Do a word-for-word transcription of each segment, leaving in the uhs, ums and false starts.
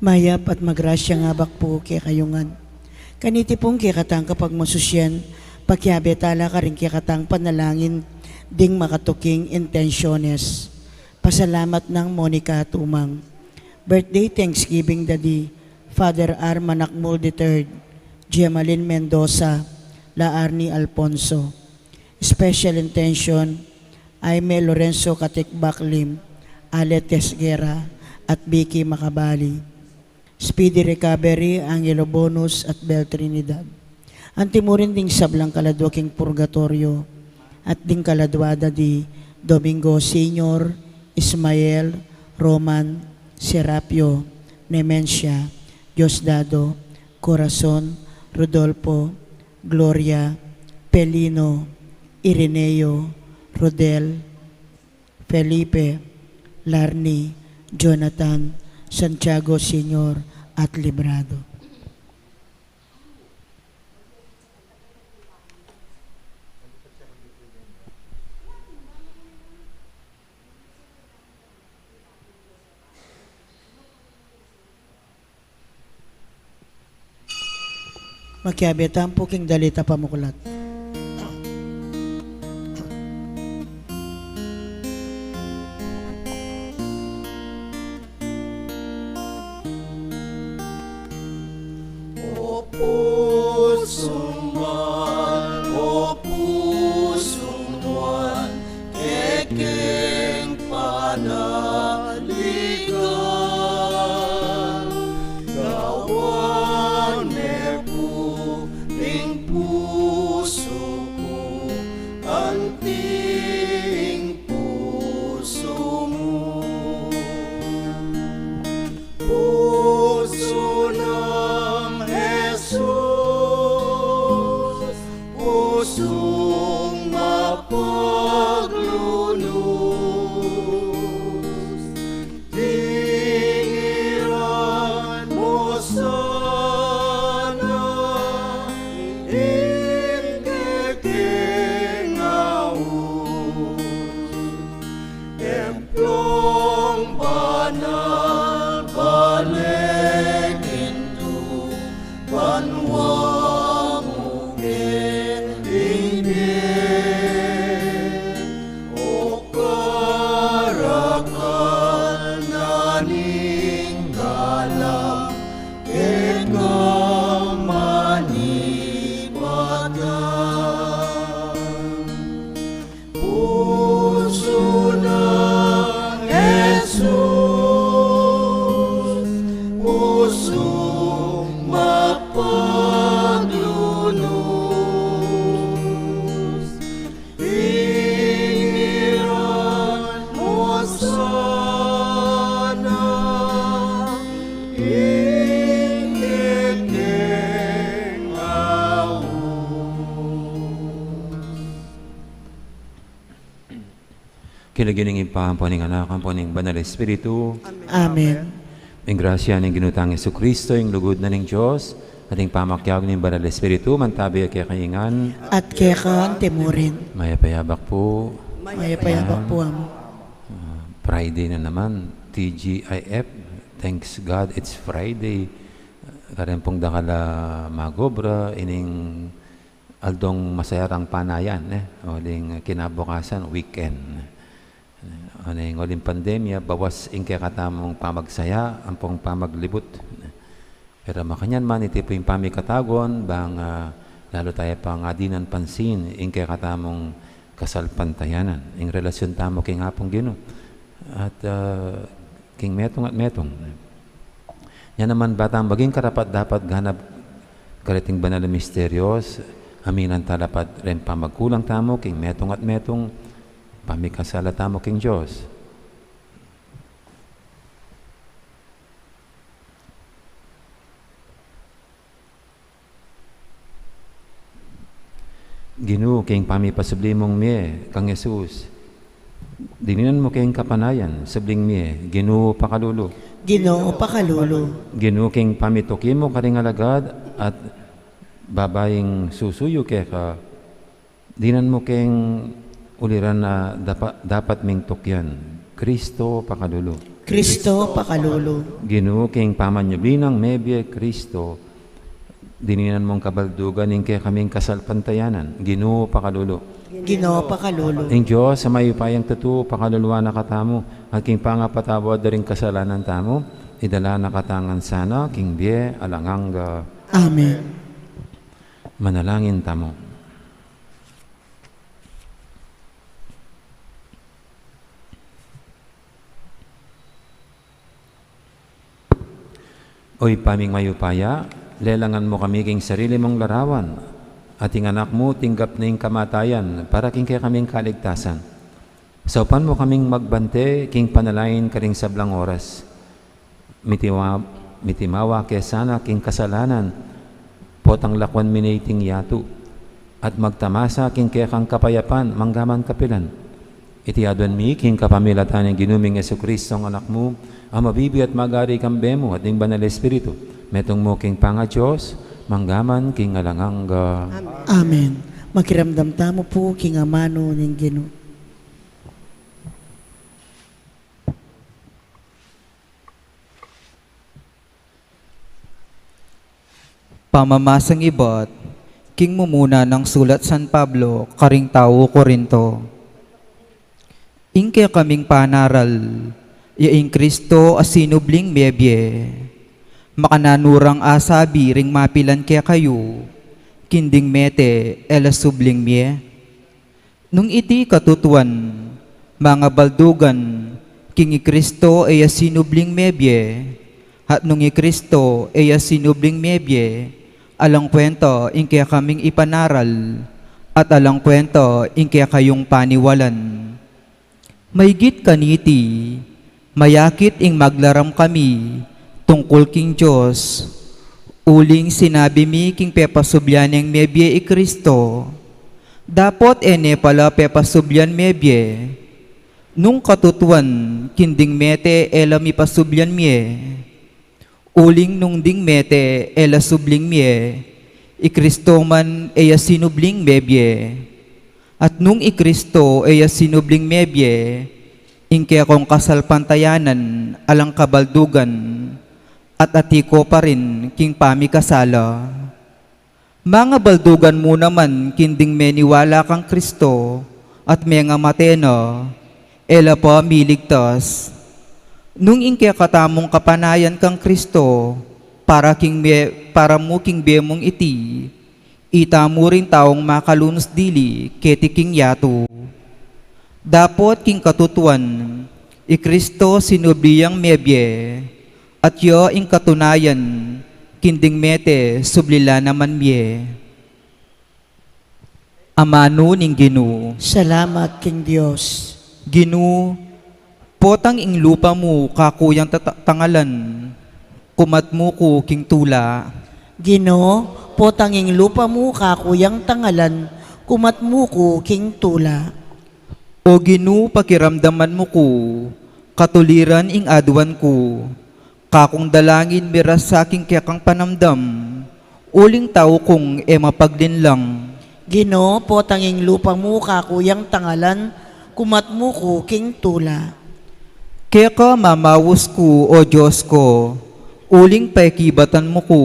Mayap at magrasyang abak pu kekayu ngan. Kaniti pung kekatang kapagmasusian, pakiabe tala karing kekatang panalangin ding makatuking intensyones. Pasalamat nang Monica Tumang. Birthday Thanksgiving da di Father R. Manakmul the third, Gemalin Mendoza, La Arnie Alfonso. Special intention, Aime Lorenzo Katikbak Lim, Ale Tesguera, at Vicky Macabali. Speedy recovery, Angelo Bonus at Bel Trinidad. Anti mu rin ding sablang kaladua king purgatoryo, at ding kaladua da di Domingo Senior, Ismael, Roman, Serapio, Nemencia, Diosdado, Corazon, Rodolfo, Gloria, Pelino, Ireneo, Rodel, Felipe, Larny, Jonathan, Santiago Senior, at Librado. Makiabe tamu pu king dalit a pamuklat. O pusung mal, o pusung mal, kekeng panaligan, gawan me pu ing pusu ku, anting pusu mu. Pusu nang Jesus, pusung mapaglunus, tingiran mu sana ing kekeng aus. Templung banal, bale king banua mu keng bie. O karakal na ning galang, keka man ibatan. Pusu nang Jesus, pusung mapaglunus, tingiran mu sana ing kekeng aus. King lagyu ning Ibpa, ampo ning Anak, ampo ning Banal Espiritu. Amen. Ing grasya ning Ginu tang Jesucristo, ing lugud na ning Dios, at ing pamakiabe ning Banal Espiritu, mantabi ya kekayu ngan. At keka anti mu rin. Mayap a abak pu. Mayap a abak pu, Among. Ah, Friday na naman, T G I F, thanks God it's Friday. Kareng pung dakal a mag-obra, ining aldong masaya rang panayan, e. Uling kinabukasan, weekend. Uling uling pandemya, bawas ing kekatamung pamagsaya, ampong pamaglibut. Pero makanyan man, iti pu ing pamikatagun, bang, ah, lalu taya pang adinan pansin, ing kekatamung kasalpantayanan, ing relasyun tamu king Apung Ginu. At, ah, king metung at metung. Nya naman, ba tang maging karapat-dapat ganap kariting banal a misteryos, aminan tala pa reng pamagkulang tamu king metung at metung, pamikasala tamu king Dios. Ginu, king pamipasubli mung mie kang Jesus, dininan mu keng kapanayan, subling mie, Ginu, pakalulu. Ginu, pakalulu. Ginu, king pamituki mu karing alagad at babaing susuyu keka, dinan mu keng uliran a dapa-, dapat ming tukyan, Kristo, pakalulu. Kristo, pakalulu. Ginu, king pamanyubli nang mebie Kristo, dininan mung kabaldugan ing kekaming kasalpantayanan. Ginu, pakalulu. Ginu, pakalulu. Ing Dios a mayupayang tutu, pakaluluan na katamu, at king pangapatawad da ring kasalanan tamu, idala na katamu ngan sana king bie alang angga. Amen. Manalangin tamu. O Ibpa ming mayupaya, lelangan mu kami king sarili mung larawan, at ing Anak mu tinggap na ing kamatayan para king kekaming kaligtasan. Saupan mu kaming magbante king panalangin karing sablang oras. Mitiwa-, mitimawa ke sana king kasalanan, potang lakwan mi ne iting yatu, at magtamasa king kekang kapayapan manggaman kapilan. Iti aduan mi king kapamilatan ning Ginu ming Jesucristo, ing Anak mu, a mabibie at magari kambe mu at ning Banal Espiritu, metung mu king pangaDios, manggaman king alang angga. Amen. Makiramdam tamu pu king amanu ning Ginu. Pamamasang ibat king mumuna nang sulat San Pablo karing tau Corinto. Ing kekaming panaral, ya ing Kristo a sinubling mebie. Makananu rang asabi ring mapilan kekayu, king ding mete e la subling mie? Nung iti katutuan, mangabaldugan, king i Kristo e ya sinubling mebie, at nung i Kristo e ya sinubling mebie, alang kwenta ing kekaming ipanaral, at alang kwenta ing kekayung paniwalan. Maygit kaniti, mayakit ing maglaram kami tungkul king Dios, uling sinabi mi king pepasublian neng mebie i Kristo. Dapot e ne pala pepasublian mebie. Nung katutuan, king ding mete e la mipasublian mie. Uling nung ding mete e la subling mie, i Kristo man e ya sinubling mebie. At nung i Kristo e ya sinubling mebie, ing kekong kasalpantayanan alang kabaldugan, at atiu ko pa rin king pamikasala. Mangabaldugan mu naman king ding meniwala kang Kristo at mengamate na, e la pa miligtas. Nung ing kekatamung kapanayan kang Kristo, para king me-, para mu king bie mung iti, ita mu ring taung makalunus dili keti king yatu. Dapot king katutuan, i Kristo sinubli yang mebie, at ya ing katunayan, king ding mete subli la naman mie. Amanu ning Ginu. Salamat king Dios. Ginu, potang ing lupa mu kaku yang tata-, tangalan, kumat mu ku king tula. Ginu, potang ing lupa mu kaku yang tangalan, kumat mu ku king tula. O Ginu, pakiramdaman mu ku, katuliran ing aduan ku. Kakung dalangin miras sa king kekang panamdam, uling tau kung e mapaglinlang. Ginu, potang ing lupa mu kaku yang tangalan, kumat mu ku king tula. Keka mamaus ku, O Dios ko, uling pekibatan mu ku,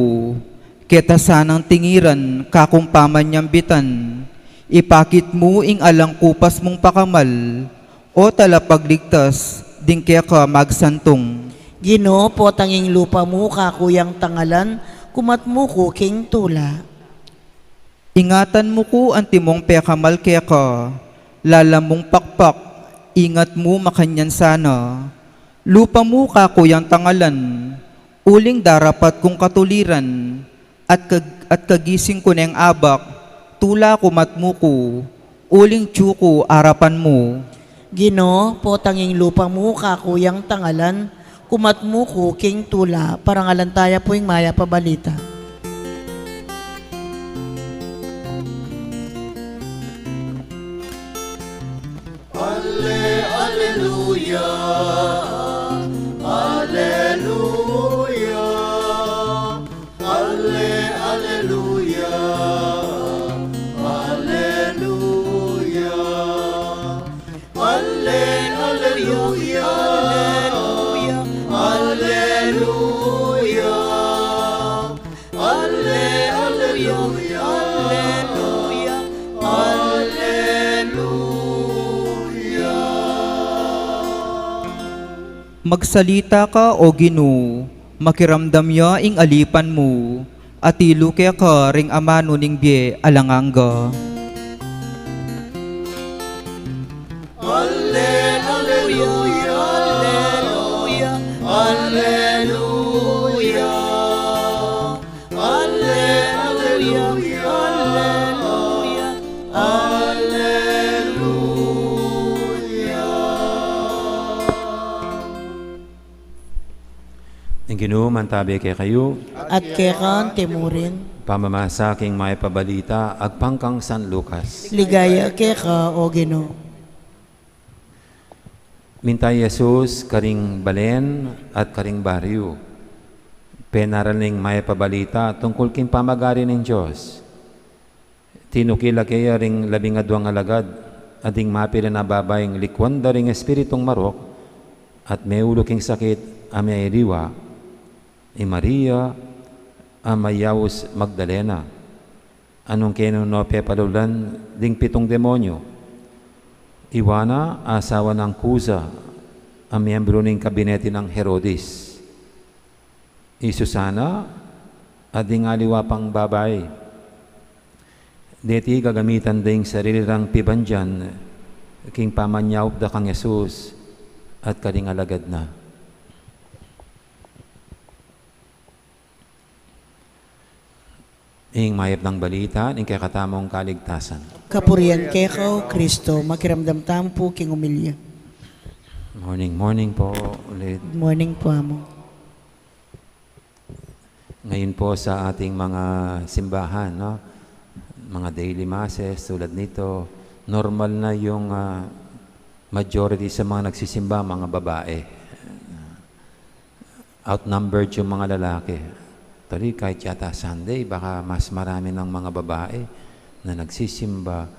keta sanang tingiran kakung pamanyambitan, ipakit mu ing alang kupas mung pakamal, O Talapagligtas, ding keka magsantung. Ginu, potang ing lupa mu kaku yang tangalan, kumat mu ku king tula. Ingatan mu ku antimong pekamal keka, lala mung pakpak, ingat mu makanyan sana. Lupa mu kaku yang tangalan, uling darapat kung katuliran, at kag-, at kagising ku neng abak, tula kumat mu ku, uling tsu ku arapan mu. Ginu, potang ing lupa mu kaku yang tangalan, kumat mu ku king tula. Parangalan taya pu ing mayap a balita. Alle-, alleluia, alleluia. Alle-, alleluia, alleluia. Alle-, alleluia, alleluia. Alleluia, alleluia, alleluia. Magsalita ka, O Ginu, makiramdam ya ing alipan mu, atilu keka ring amanu ning bie alang angga. Alleluia, alleluia, alleluia. Alleluia, alleluia, alleluia. Ing Ginu mantabe kekayu. At keka mu rin. Pamamasa king Mayap a Balita agpang kang San Lucas. Ligaya keka, O Ginu. Minta i Jesus karing balen at karing baryu. Penaral ning Mayap a Balita tungkul king pamagari ning Dios. Tinukil la keya ring labing adwang alagad, at ding mapilan a babaing likwan da ring espiritung marok, at meulu king sakit a miyayaliwa, i Maria a mayaus Magdalena, a nung keni no pepalulan ding pitung demonyu, i Juana a asawa nang Cuza, a miyembru ning kabinete nang Herodes, i Susana, at ding aliwa pang babai. Deti gagamitan da ing sarili rang pibandian king pamanyaup da kang Jesus at karing alagad na. Ing Mayap a Balita ning kekatamung kaligtasan. Kapurian keka, O Kristo. Makiramdam tamu pu king omilya. Morning, morning po ulit. Good morning po, Among. Ngayon po sa ating mga simbahan, no? Mga daily masses, tulad nito, normal na yung, ah, majority sa mga nagsisimba, mga babae. Outnumbered yung mga lalaki. Actually, kahit yata Sunday, baka mas marami ng mga babae na nagsisimba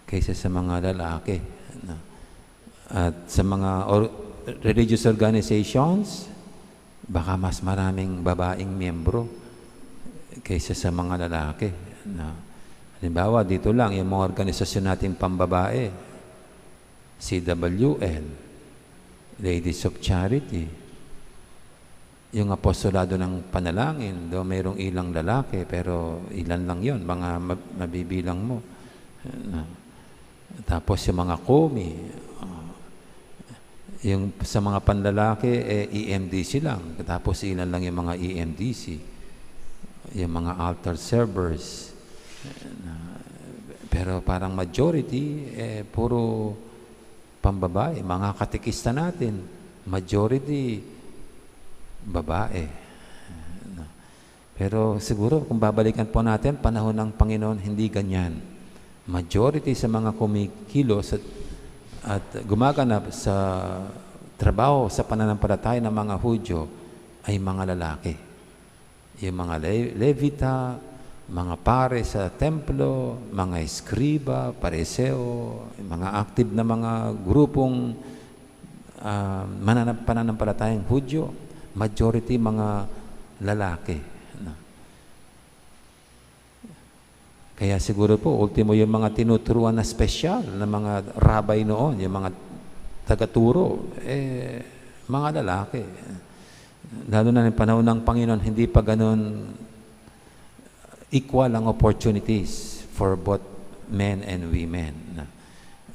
kaysa sa mga lalaki, no? At sa mga or-, religious organizations, baka mas maraming babaeng miyembro kaysa sa mga lalaki, no? Halimbawa, dito lang, yung mga organisasyon nating pambabae, C W L, Ladies of Charity, yung Apostolado ng Panalangin, do mayroong ilang lalaki, pero ilan lang yon, mga mab-, mabibilang mo. Na, tapos yung mga komi, ah, yung sa mga panlalaki, eh, E M D C lang. Tapos ilan lang yung mga E M D C, yung mga altar servers. Na, pero parang majority, eh, puro pambabae, mga katekista natin, majority babae. Pero siguro kung babalikan po natin, panahon ng Panginoon, hindi ganyan. Majority sa mga kumikilos at, at gumaganap sa trabaho sa pananampalataya ng mga Hudyo ay mga lalaki. Yung mga Le-, Levita, mga pare sa templo, mga eskriba, pariseo, yung mga active na mga grupong, ah, mananam-, pananampalatayang Hudyo, majority mga lalaki, no? Kaya siguro po, ultimo yung mga tinuturuan na special na mga rabay noon, yung mga tagaturo, eh, mga lalaki. Lalo na ng panahon ng Panginoon, hindi pa ganun equal ang opportunities for both men and women.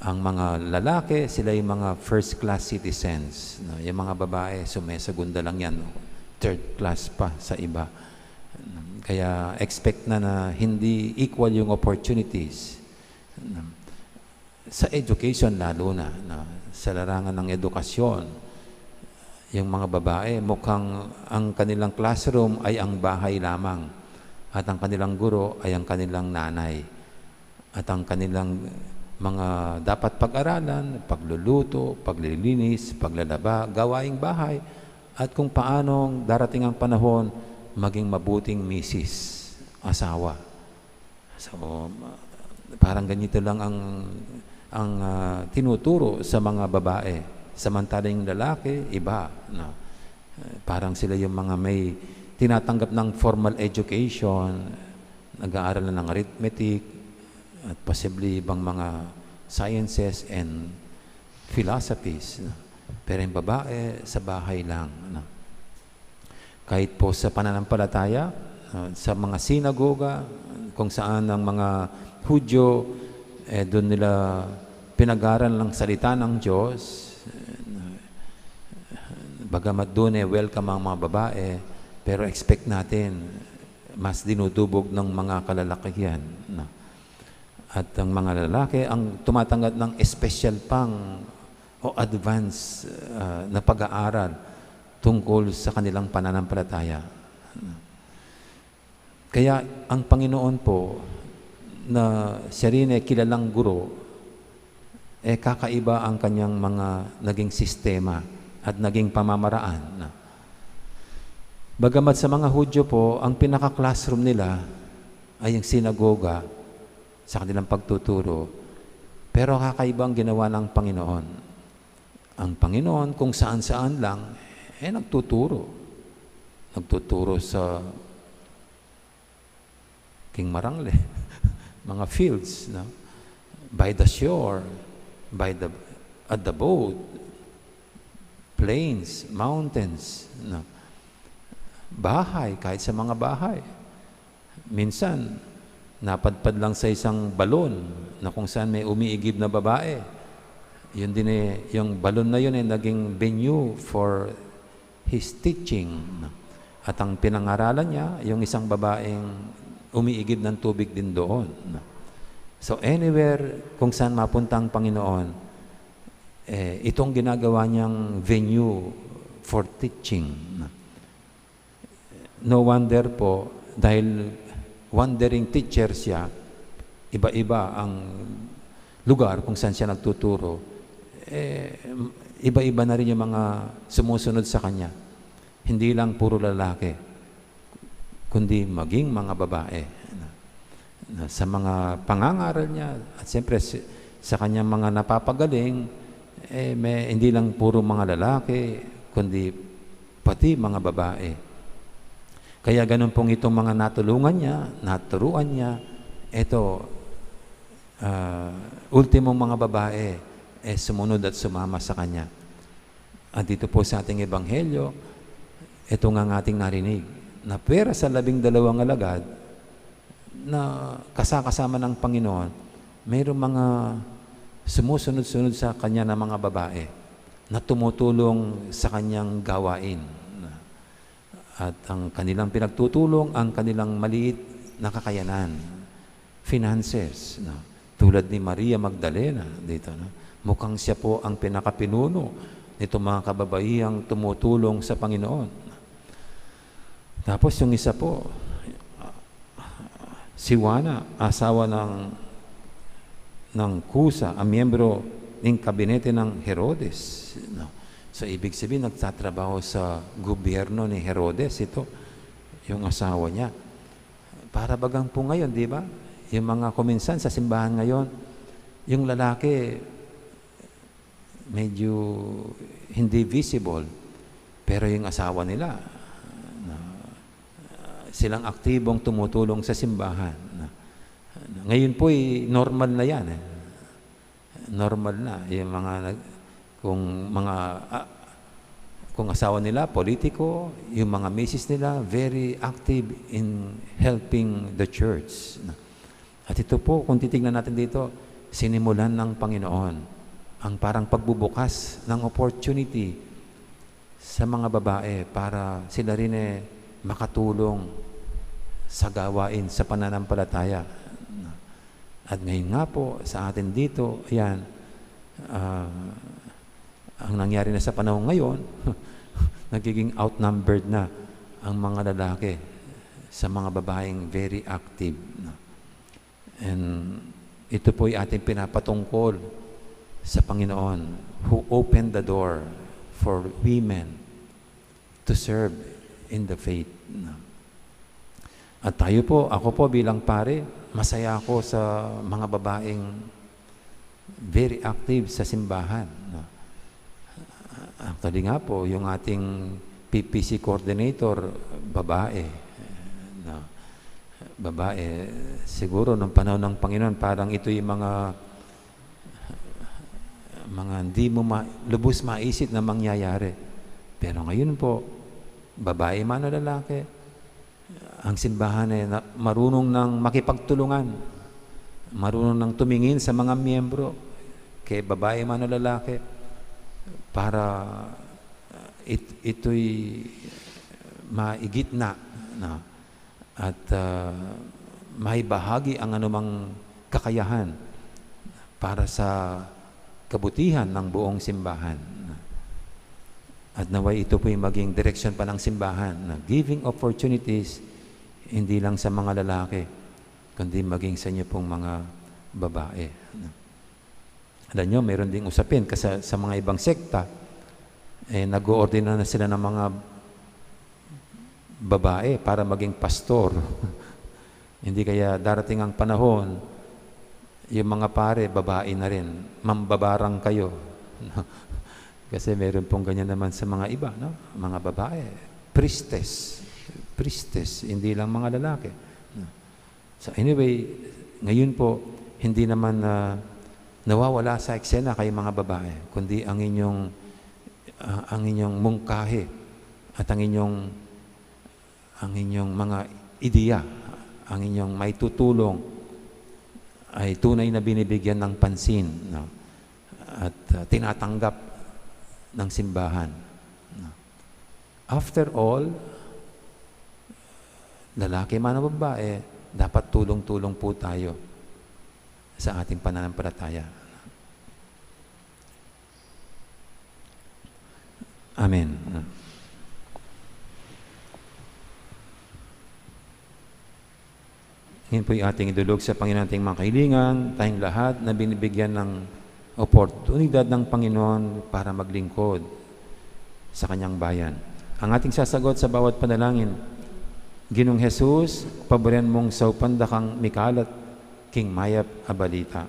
Ang mga lalaki, sila yung mga first class citizens, no? Yung mga babae, sumesekunda lang yan, no? Third class pa sa iba. Kaya expect na na hindi equal yung opportunities. Sa education lalo na, no? Sa larangan ng edukasyon, yung mga babae, mukhang ang kanilang classroom ay ang bahay lamang, at ang kanilang guro ay ang kanilang nanay. At ang kanilang mga dapat pag-aralan, pagluluto, paglilinis, paglalaba, gawaing bahay, at kung paanong darating ang panahon, maging mabuting misis, asawa. So, ma-, parang ganito lang ang, ang, ah, tinuturo sa mga babae. Samantalang yung lalaki, iba, no? Eh, parang sila yung mga may, tinatanggap ng formal education, nag-aaral na ng arithmetic, at possibly ibang mga sciences and philosophies, no? Pero yung babae, sa bahay lang, no? Kahit po sa pananampalataya, ah, sa mga sinagoga, kung saan ang mga Hudyo, eh, dun nila pinag-aral ng salita ng Diyos, eh, bagamat dun, eh, welcome ang mga babae, pero expect natin, mas dinudubog ng mga kalalakihan, no? At ang mga lalaki ang tumatanggap ng espesyal pang o advance, ah, na pag-aaral tungkol sa kanilang pananampalataya. Kaya ang Panginoon po, na siya rin ay kilalang guro, eh, kakaiba ang kanyang mga naging sistema at naging pamamaraan. Bagamat sa mga Hudyo po, ang pinaka-classroom nila ay ang sinagoga sa kanilang pagtuturo. Pero kakaiba ang ginawa ng Panginoon. Ang Panginoon, kung saan-saan lang, eh, nagtuturo. Nagtuturo sa King Marangle, mga fields, no? By the shore, by the, at the boat, plains, mountains, no? Bahay, kahit sa mga bahay. Minsan, napadpad lang sa isang balon na kung saan may umiigib na babae. Yun din eh, yung balon na yun eh, naging venue for his teaching. At ang pinangaralan niya, yung isang babaeng umiigib ng tubig din doon. So anywhere kung saan mapunta ang Panginoon, eh, itong ginagawa niyang venue for teaching. No wonder po, dahil wandering teacher siya, iba-iba ang lugar kung saan siya nagtuturo, eh, iba-iba na rin yung mga sumusunod sa kanya. Hindi lang puro lalaki, kundi maging mga babae. Na sa mga pangangaral niya, at siyempre si-, sa kanyang mga napapagaling, eh, may, hindi lang puro mga lalaki, kundi pati mga babae. Kaya ganun pong itong mga natulungan niya, naturuan niya, eto, ah, ultimong mga babae, eh, sumunod at sumama sa kanya. At dito po sa ating ebanghelyo, ito nga ang ating narinig, na pwera sa labing dalawang alagad na kasakasama ng Panginoon, mayroong mga sumusunod-sunod sa kanya na mga babae na tumutulong sa kanyang gawain. At ang kanilang pinagtutulong, ang kanilang maliit na kakayanan, finances, no? Tulad ni Maria Magdalena dito, no? Mukhang siya po ang pinakapinuno nitong mga kababaihang tumutulong sa Panginoon. Tapos yung isa po, si Juana, asawa ng, ng Kusa, ang miyembro ng kabinete ng Herodes, no? So, ibig sabihin, nagtatrabaho sa gobyerno ni Herodes ito, yung asawa niya. Para bagang po ngayon, di ba? Yung mga kuminsan sa simbahan ngayon, yung lalaki, medyo hindi visible, pero yung asawa nila, na, silang aktibong tumutulong sa simbahan. Na, ngayon po, eh, normal na yan, eh. Normal na yung mga nag-, kung mga, ah, kung asawa nila, politiko, yung mga misis nila, very active in helping the church. At ito po, kung titignan natin dito, sinimulan ng Panginoon ang parang pagbubukas ng opportunity sa mga babae para sila rin, eh, makatulong sa gawain sa pananampalataya. At ngayon nga po, sa atin dito, ayan, ah, ang nangyari na sa panahon ngayon, nagiging outnumbered na ang mga lalaki sa mga babaeng very active, no? And ito po'y ating pinapatungkol sa Panginoon, who opened the door for women to serve in the faith, no? At tayo po, ako po bilang pare, masaya ako sa mga babaeng very active sa simbahan, no? Actually nga po, yung ating P P C coordinator, babae. No? Babae. Siguro nung panahon ng Panginoon, parang ito'y mga, mga hindi mo ma-, lubos maisip na mangyayari. Pero ngayon po, babae man o lalaki, ang simbahan ay na-, marunong nang makipagtulungan, marunong nang tumingin sa mga miyembro, kay babae man o lalaki, para, uh, it-, ito'y maigit na, no? At, uh, maibahagi ang anumang kakayahan para sa kabutihan ng buong simbahan. At naway ito po'y maging direksyon pa ng simbahan, na giving opportunities hindi lang sa mga lalaki, kundi maging sa inyo pong mga babae. Alam nyo, meron ding usapin kasi sa mga ibang sekta, eh, nag-oordina na sila ng mga babae para maging pastor. Hindi kaya darating ang panahon, yung mga pare, babae na rin, mambabarang kayo. Kasi meron pong ganyan naman sa mga iba, no? Mga babae, priestess, priestess, hindi lang mga lalaki. So anyway, ngayon po, hindi naman, ah, nawawala sa eksena kayo mga babae, kundi ang inyong, ah, ang inyong mungkahi at ang inyong, ang inyong mga ideya, ang inyong maitutulong ay tunay na binibigyan ng pansin, no? At, ah, tinatanggap ng simbahan, no? After all, lalaki man o babae, dapat tulong-tulong po tayo sa ating pananampalataya. Amen. Ngayon po'y ating idulog sa Panginoon ating mga kahilingan, tayong lahat na binibigyan ng oportunidad ng Panginoon para maglingkod sa kanyang bayan. Ang ating sasagot sa bawat panalangin, Ginung Jesus, paburian mung saupan da kang mikalat king mayap a balita.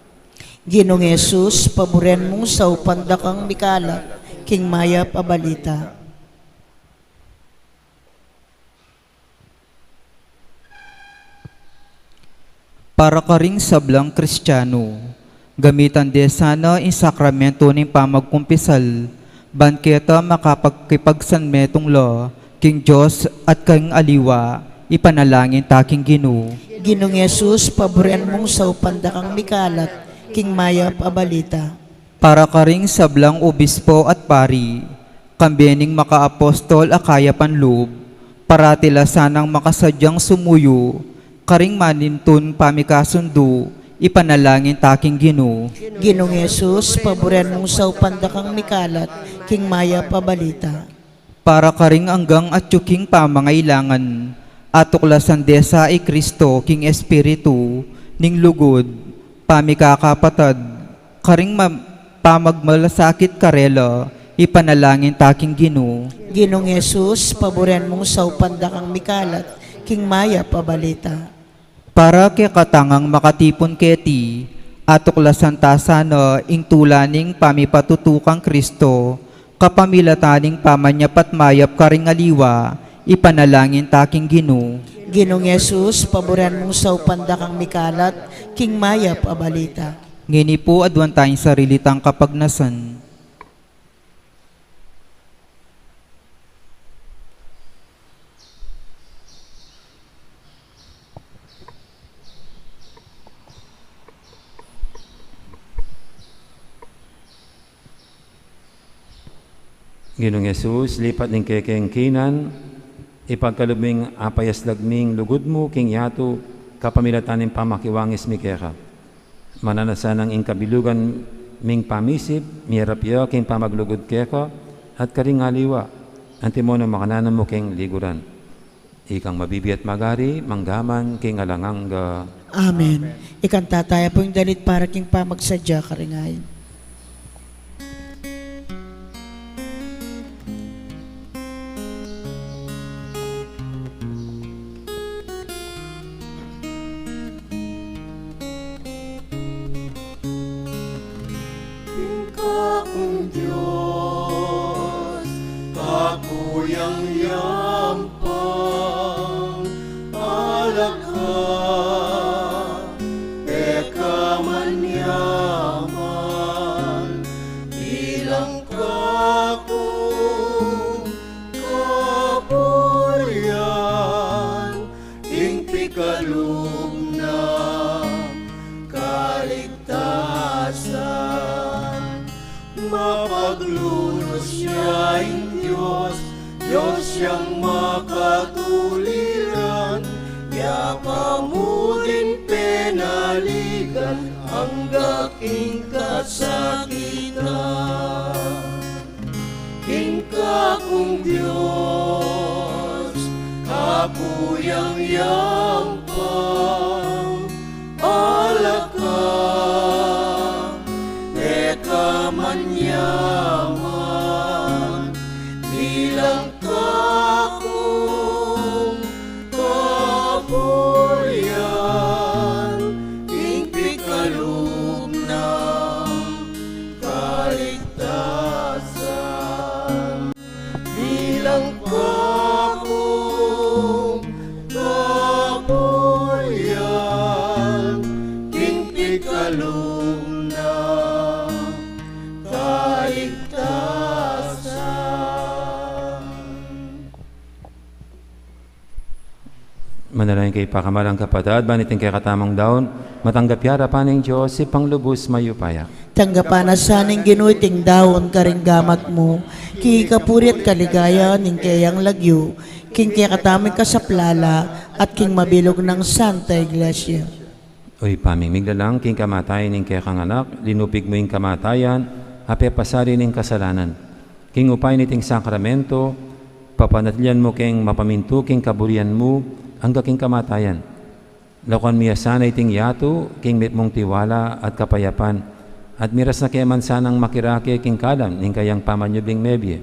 Ginung Jesus, paburian mung saupan da kang mikalat king mayap a balita. Para karing sablang Kristiano, gamitan de sana ing sakramento ning pamagkumpisal, ban keta makapagkipagsanmetung la king Dios at king aliwa, ipanalangin ta king Ginu. Ginung Jesus, paburian mung saupan da kang mikalat king mayap a balita. Para karing sablang obispo at pari, kambe ning makaapostol a kayapan lub, parati la sanang makasadyang sumuyu karing manintun pamikasundu, ipanalangin ta king Ginu. Ginung Jesus, paburian mung saupan da kang mikalat king mayap a balita. Para karing anggang atyu king pamangailangan, atuklasan de sa i Kristo king espiritu ning lugud, pamikakapatad, karing ma-, pamagmalasakit karela, ipanalangin ta king Ginu. Ginung Jesus, paburian mung saupan da kang mikalat king mayap a balita. Para kekatang makatipun keti, atuklasan ta sana ing tula ning pamipatutu kang Kristo, kapamilatan ning pamanyap at mayap karing aliwa, ipanalangin ta king Ginu. Ginung Jesus, paburian mung saupan da kang mikalat king mayap a balita. Ngeni pu, aduan taya ing sarili tang kapagnasan. Ginung Jesus, lipat ning kekeng kinan, ipagkalub ming apayaslag ming lugud mu king yatu, kapamilatan ning pamakiwangis mi keka. Mananu na sanang ing kabilugan ming pamisip, miyarap ya king pamaglugud keka, at karing aliwa, antimo nung makananu mu king liguran. Ikang mabibie at magari, mangga man king alang angga. Amen. Ikanta taya pu ing dalit para king pamagsadya karing ayin. Ing kakung Dios, kakuyang Ka, e ka man yaman, bilang kakung kapurian, king pikalub nang kaligtasan. Mapaglunus ya ing Dios, Dios yang makatuliran, ya ka mu din penaligan angga king kasakitan. King kakung Dios, Apu yang yampang, ala ka, e ka man yaman, bilang kakung kapurian, king pikalub nang kaligtasan. Bilang kakung kapurian, king pikalub nang kaligtasan. Manalangin kayu, pakamalan kung kapatad, ban iting kekatamung daun, matanggap ya arapan ning Dios, Ibpang lubus mayupaya. Tanggapan na sa ning Ginu iting daun karing gamat mu, king kapurian at kaligayan ning keyang lagyu, king kekatamung kasaplalan, at king mabilug nang Santa Iglesia. O Ibpa ming miglalang, king kamatayan ning kekang Anak, linupig mu ing kamatayan, a pepasari ning kasalanan. King upaya niting sakramento, papanatilian mu keng mapamintu king kaburian mu, angga king kamatayan. Lakuan mu ya sana iting yatu, king mitmung tiwala at kapayapan, at miras na ke man sanang makirake king kalam ning kayang pamanyubling mebie.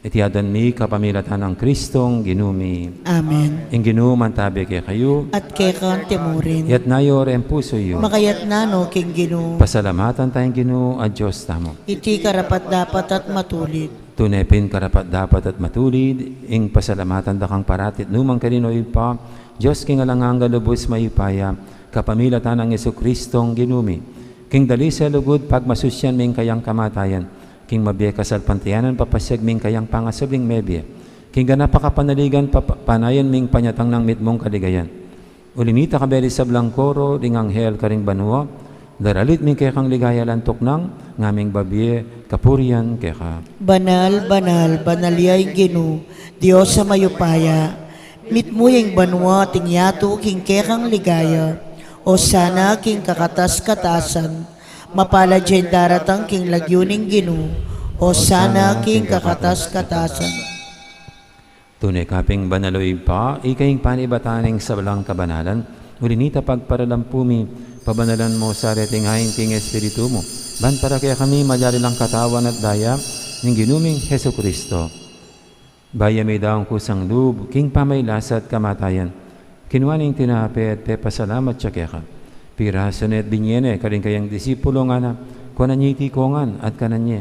Iti adwan mi kapamilatan nang Kristong Ginu mi. Amen. Ing Ginu mantabe kekayu. At keka mu rin. Itas yu reng pusu yu. Makatas no king Ginu. Pasalamatan taya ing Ginu a Dios tamu. Iti karapat-dapat at matulid. Tune pin karapat-dapat at matulid, ing pasalamatan da kang parati at nukarin man, O Ibpa, Dios king alang angga, lubus mayupaya, kapamilatan nang Jesucristong Ginu mi. King dalise lugud pagmasusyan mi ing kayang kamatayan, king mabie kasalpantayanan papasiag mi ing kayang pangasubling mebie, king ganap a kapanaligan papa-, panayan mi ing panyatang nang mitmung kaligayan. Uli nita, kaberi sablang koro ding anghel karing banua, daralit mi ing kekang ligaya, lantuk nang ngaming babie kapurian keka. Banal, banal, banal ya ing Ginu, Dios a mayupaya, mitmu ya ing banua at ing yatu king kekang ligaya. Osana king kakatas-katasan. Mapalad ya ing daratang king lagyu ning Ginu. Osana king kakatas-katasan. Tune ka pin banal, O Ibpa, ika ing panibatan ning sablang kabanalan. Uli nita pagparalampu mi, pabanalan mu sa reting ain king Espiritu mu, ban para kekami malyari lang katawan at daya ning Ginu ming Jesucristo. Bayu ya midaun kusang lub king pamagkasakit at kamatayan, kinua ne ing tinape at pepasalamat ya keka. Pirasu ne at binie ne karing kayang disipulo, ngana, kuanan ye iti kongan at kanan ye.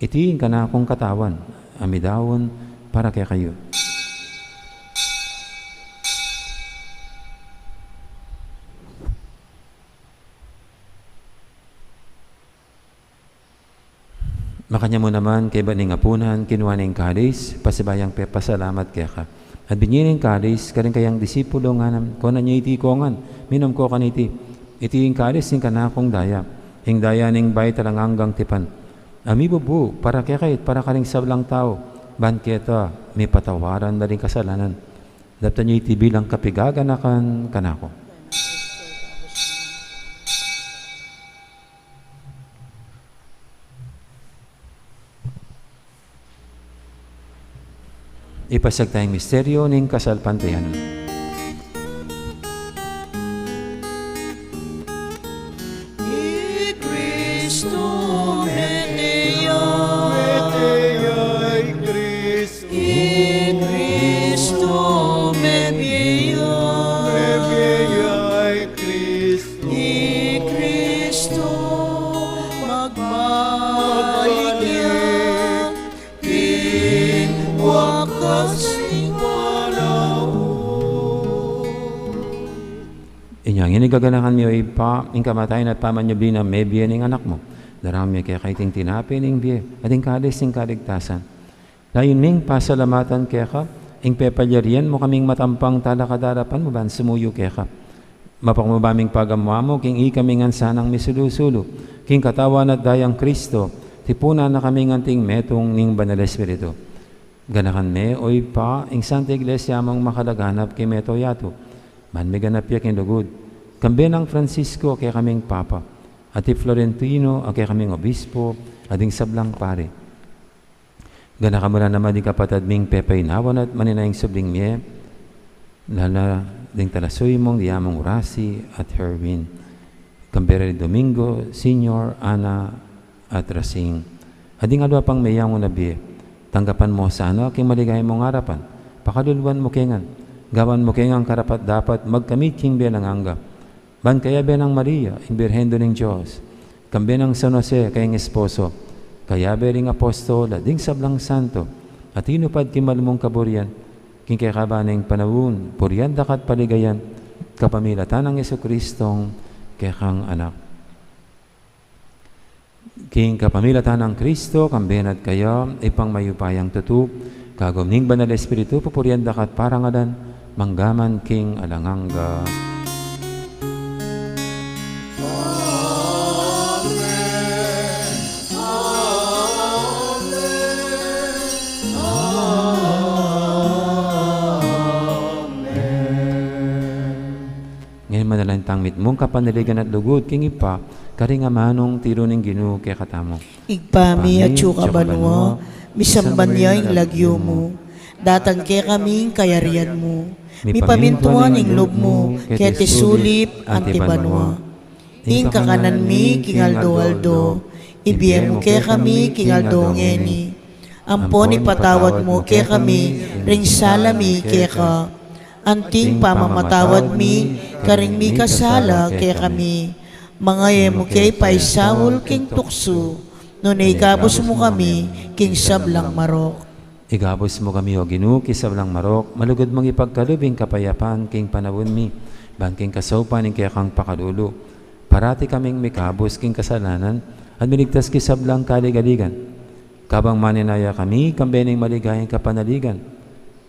Iti ing kanakung katawan a midaun para kekayu. Makanyan mu naman, kaybat ning apunan, kinua ne ing kalis, pasibayu yang pepasalamat keka. At binie ne ing kalis karing kayang disipulo, ngana, kuanan ye iti kongan, minum ko kaniti. Iti ing kalis ning kanakung daya, ing daya ning bayu at alang anggang tipan, a mibubu para kekayu at para karing sablang tau, ban keta mipatawaran da ring kasalanan. Daptan ye iti bilang kapaganakan kanaku. Ipasiag taya ing misteryu ning kasalpantayanan. I Kristu mete ya. Mete ya i Kristu. I Kristu mebie ya. Mebie ya i Kristu. I Kristu magbalik ya king wakas ning panaun. Inya ngeni gaganakan mi, o Ibpa, ing kamatayan at pamanyubli nang mebie ning Anak mu. Darang mi keka iting tinape ning bie at ing kalis ning kaligtasan. Layun ming pasalamatan keka ing pepalyarian mu kaming matampang talakad king arapan mu ban sumuyu keka. Mapakumbaba ming pagamu-amu king ikami ngan sanang misulu-sulu king katawan at dayang Kristo, tipunan na kami ngan anting metung ning Banal Espiritu. Ganakan me, o Ibpa, ing Santa Iglesia mung makalaganap king mabilug a yatu, ban miganap ya king lugud, kambe nang Francisco a kekaming Papa, at i Florentino a kekaming Obispo, at ding sablang pari. Ganakan mu la naman ding kapatad ming pepainawan at manenaya king subling mie, lala ding talasuyu mung Diamong Rasi at Herwin, kambe re Domingo, Senior, Ana, at Rasing. At ding aliwa pang meyangu na bie, tanggapan mu sana king maligaya mung arapan, pakaluluan mu ke ngan, gawan mu ke ngan karapat-dapat magkamit king bie alang angga. Ban kayabe nang Maria, ing Birhen Indu ning Dios, kambe nang San Jose, kayang esposo, kayabe ring apostol, at ding sablang santo, a tinupad king malugud mung kaburian, king kekaban ning panaun, purian da ka at paligayan, kapamilatan nang Jesucristong kekang Anak. King kapamilatan nang Kristo, kambe na at kaya, Ibpang mayupayang tutu, kagum ning Banal Espiritu, pupurian da ka at parangalan, mangga man king alang angga. Amen. Amen. Amen. Ngeni manalangin tang mitmung kapanaligan at lugud king Ibpa, karing amanung tiru ning Ginu kekatamu. Ibpa mi, atsu ka banua, misamban ya ing lagyu mu. Datang kekami ing kayarian mu. Mipamintuan ing lub mu, keti sulip anti banua. Ing kakanan mi king aldo-aldo, ibie mu kekami king aldo ngeni. Ampon ipatawad mu kekami ring sala mi keka, anting pamamatawad mi karing mikasala kekami. Manga e mu ke paisaul king tuksu, nune ikabus mu kami king sablang marok. Ikabus mu kami, O Ginu, king sablang marok, malugud mung ipagkalub ing kapayapan king panaun mi, ban king kasaupan ning kekang pakalulu, parati kaming mikabus king kasalanan, at miligtas king sablang kaligaligan. Kabang manenaya kami, kambe ning maligayang kapanaligan,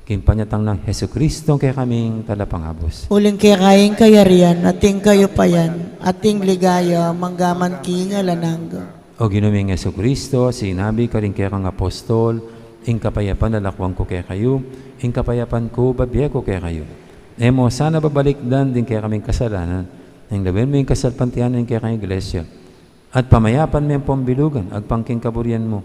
king panyatang nang Jesucristo, kekaming talapangabus. Uling keka ing kayarian, at ing kayupayan, at ing ligaya, mangga man king alang angga. O Ginu ming Jesucristo, sinabi karing kekang apostol, ing kapayapan lalakwan ku kekayu, ing kapayapan ku babie ku kekayu. E mu sana babalikdan ding kekaming kasalanan, nune lawen mu ing kasalpantayanan ning kekang iglesia. At pamayapan me ampong bilugan, agpang king kaburian mu.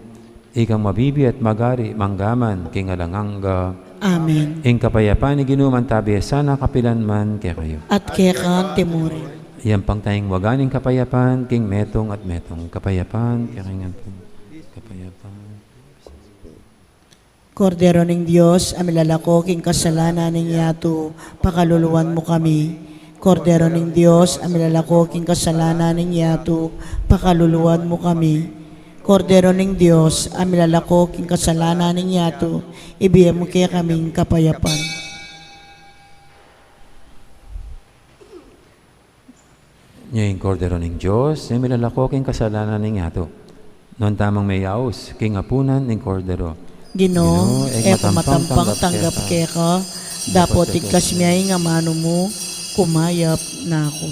Ikang mabibie at magari, mangga man king alang angga. Amen. Ing kapayapan ning Ginu mantabi sana kapilan man kekayu. At keka mu rin. Iyampang taya ing waga ning kapayapan, king metung at metung. Kapayapan, kekang antum. Kapayapan. Kordero ning Dios, a milalako king kasalanan ning yatu, pakaluluan mu kami. Kordero ning Dios, a milalako king kasalanan ning yatu, pakaluluan mu kami. Kordero ning Dios, a milalako king kasalanan ning yatu, ibie mu kekaming kapayapan. Nya ing Kordero ning Dios, a milalako king kasalanan ning yatu. Nuan tamung meyaus king apunan ning Kordero. Ginu, e ku matampang tanggap keka, dapot igkas mu ing amanu mu, kumayap na ku.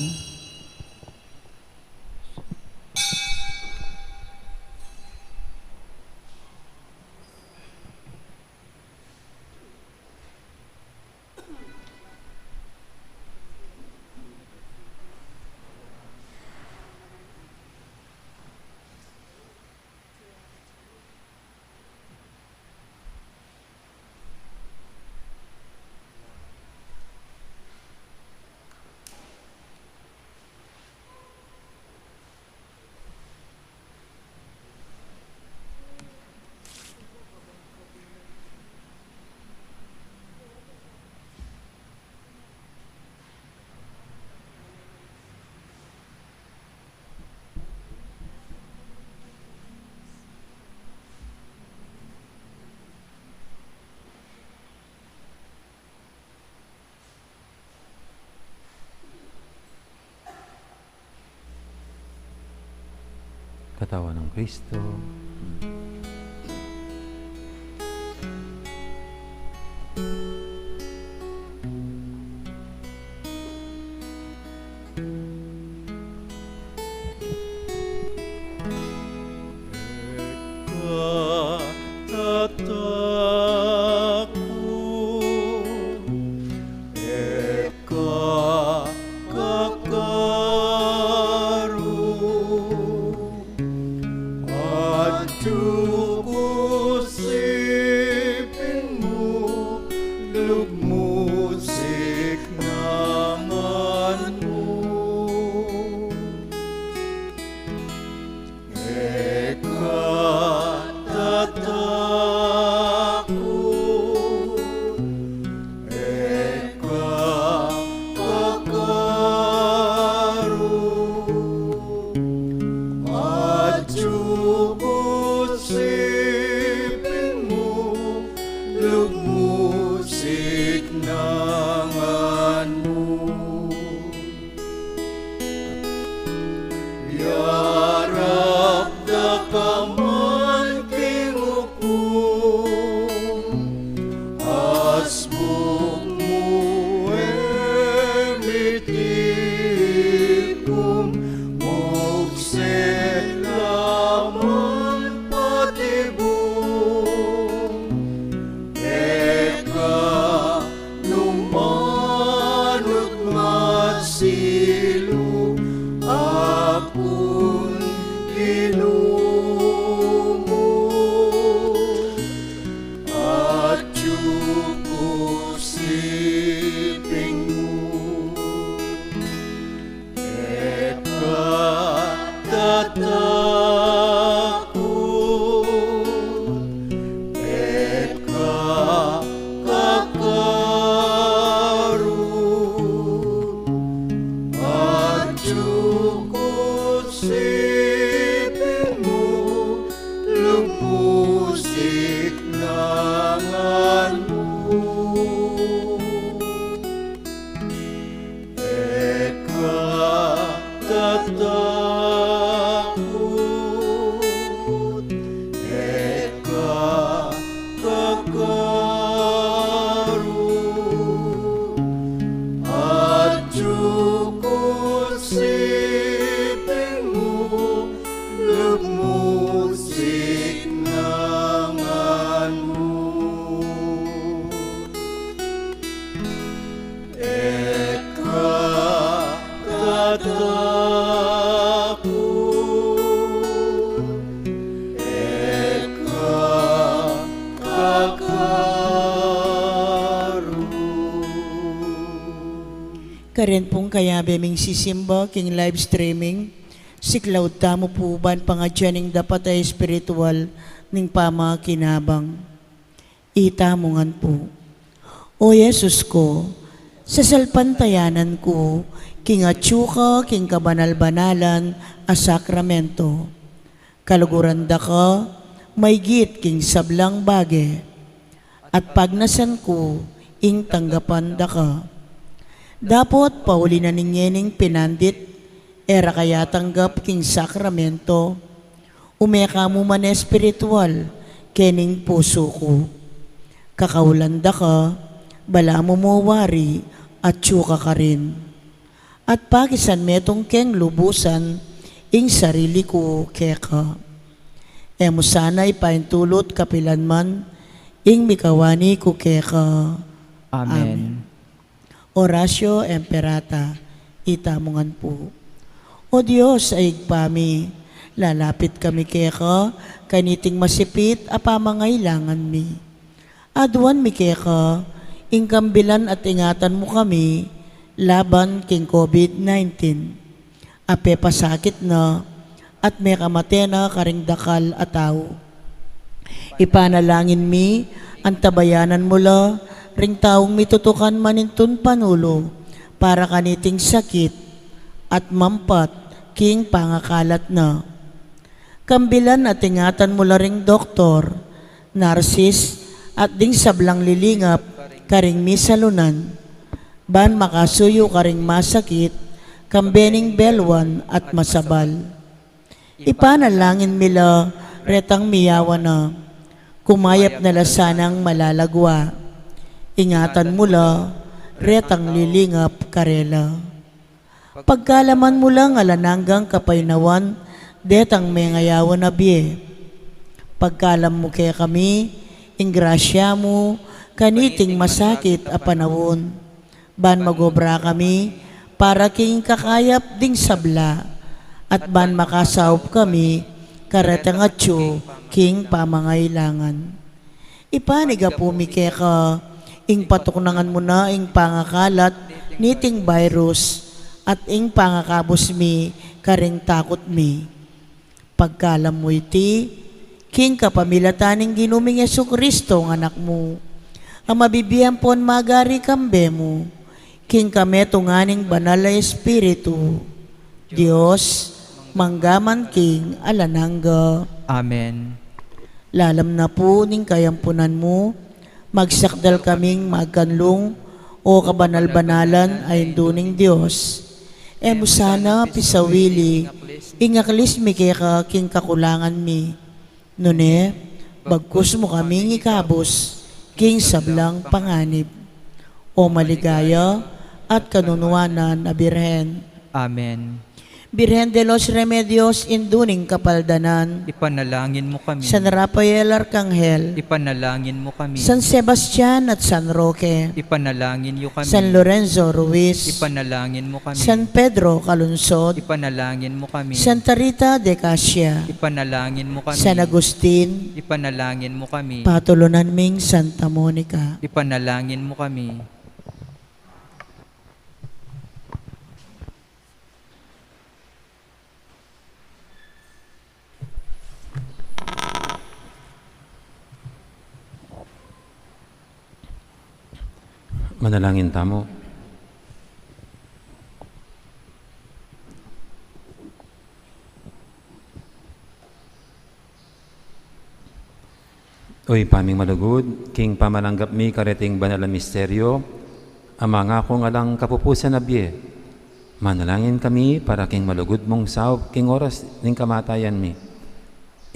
Katawan nang Kristo. Katatakut, e ka kakaru, at tukusipin mu, lugmusik naman mu. E ka tatakut, e ka kakaru, at tukusipin mu, lugmusik naman mu. Yarap da ka man king ukum, asbuk mu e mitikum, mukset la man patibuk. E ka nu manut masilu, akun Ginu mu, atyu ku siping mu. E ka tatakut, e ka kakaru, atyu ku siping mu, lugmusik naman mu. E ka tatakut, e ka kakaru, atyu ku siping mu, lugmusik naman mu. E ka tatakut, e ka kakaru. Karin pung kayabe ming sisimba king live streaming, siklaud tamu pu ban pangadyan ing dapat a espiritual ning pamakinabang. Itamu ngan pu. O Jesus ku, sasalpantayanan ku king atyu ka king kabanal-banalan a sakramento. Kaluguran da ka maygit king sablang bage, at pagnasan ku ing tanggapan da ka. Dapot pauli na ning ngening pinandit e ra ka yatanggap king sakramento, ume ka mu man espiritual kening pusu ku. Kakaulan da ka, balamu mu wari, atyu ka karin. At pakisan metung keng lubusan ing sarili ku keka. E mu sana ipaintulut kapilan man ing mikawani ku keka. Amen. Amen. Oratio Imperata, itamu ngan pu. O Dios a Ibpa mi, lalapit kami keka kaniting masipit a pamangailangan mi. Aduan mi keka ing kambilan at ingatan mu kami laban king COVID nineteen. A pepasakit na at mekamate na karing dakal a tau. Ipanalangin mi, antabayanan mu la ring taung mitutukan manintun panulu para kaniting sakit at mampat king pangakalat na. Kambilan at ingatan mu la ring doktor, narsis, at ding sablang lilingap karing misalunan, ban makasuyu karing masakit, kambe ning belwan at masabal. Ipanalangin mi la retang miyawa na, kumayap na la sanang malalagwa. Ingatan mu la retang lilingap karela. Pagkalaman mu lang alang anggang kapaynawan detang mengayawan a bie. Pagkalam mu kekami ing grasya mu kaniting masakit a panaun, ban magobra kami para king kakayap ding sabla, at ban makasaup kami karetang atyu king pamangailangan. Ipanyawad mi keka ing patuknangan mu na ing pangakalat niting virus at ing pangakabus mi karing takut mi. Pagkalam mu iti king kapamilatan ning Ginu ming Jesucristo, ing Anak mu, a mabibie ampon magari kambe mu king kametungan ning Banal a Espiritu, Dios, mangga man king alang angga. Amen. Lalam na pu ning kayampunan mu, magsakdal kaming magkanlung, O kabanal-banalan a Indu ning Dios. E mu sana pisawili ing aklis mi keka king kakulangan mi, nune bagkus mu kaming ikabus king sablang panganib, O maligaya at kanunuanan a Birhen. Amen. Birhen de los Remedios, Indu ning Kapaldanan, ipanalangin mu kami. San Rafael Arkanghel, ipanalangin mu kami. San Sebastian at San Roque, ipanalangin yu kami. San Lorenzo Ruiz, ipanalangin mu kami. San Pedro Calungsod, ipanalangin mu kami. Santa Rita de Casia, ipanalangin mu kami. San Agustin, ipanalangin mu kami. Patulunan ming Santa Monica, ipanalangin mu kami. Manalangin tamu. O Ibpa ming malugud, king pamalanggap mi kareting banal a misteryo a mangaku ning alang kapupusan a bie, manalangin kami para king malugud mung saup king oras ning kamatayan mi.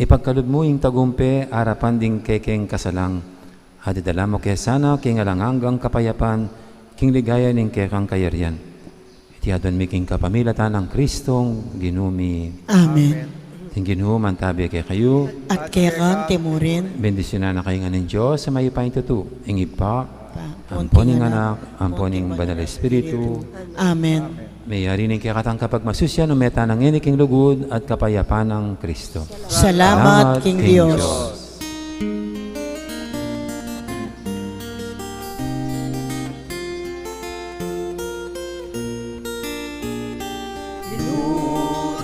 Ipagkalub mu ing tagumpe arapan ding kekeng kasalang, at idala mu ke sana king alang anggang kapayapan king ligaya ning kekang kayarian. Iti adwan mi king kapamilatan nang Kristong Ginu mi. Amen. Ing Ginu mantabi kekayu. At keka mu rin. Bendisyunan na kayu ngan ning Dios a mayupayang tutu, ing Ibpa, ampo ning Anak, ampo ning Banal a Espiritu. Amen. Meyari ning kekatang kapagmasusyan, ume tana ngeni king lugud at kapayapan nang Kristo. Salamat king Dios. Ginu,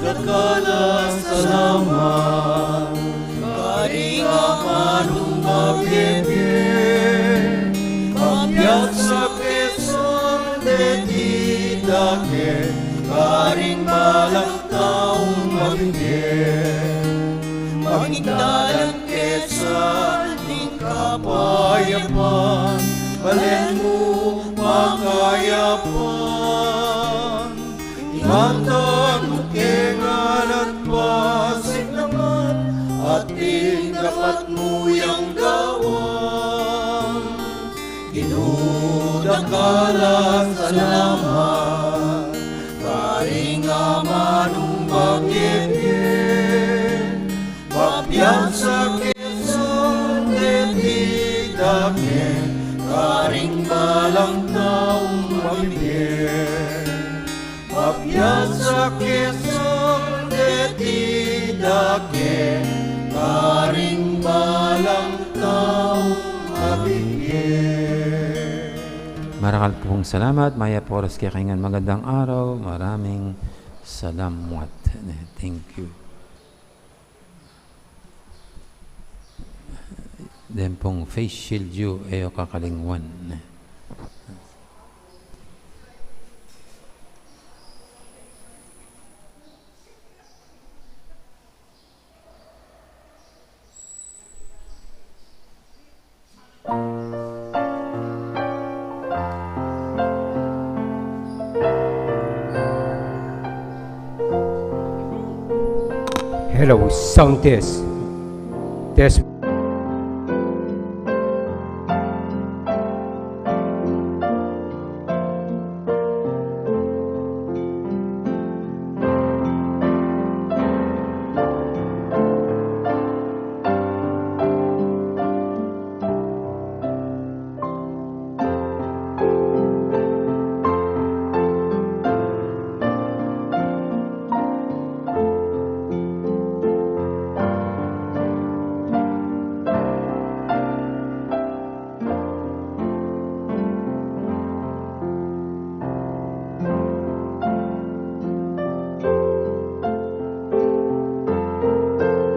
dakal a salamat, karing amanung mabibie, pabiasa ke sa deti dake, karing balang taung mabibie. Maging dalan ke sa ning kapayapan, balen mu makayapan. Ingatan mu ke ngan at pasiknaman, at ing dapat mu yang gawan. Ginu, dakal a salamat, karing amanung mabibie, pabiasa ke sa deti dake, karing balang taung mabibie. Pabiasa ke sa deti dake, karing balang taung mabibie. Marakal pung salamat, mayap a oras kekayu ngan, magandang araw, maraming salamat. Thank you. Deng pung face shield yu, e yu kakalingwan. Hello, sound test.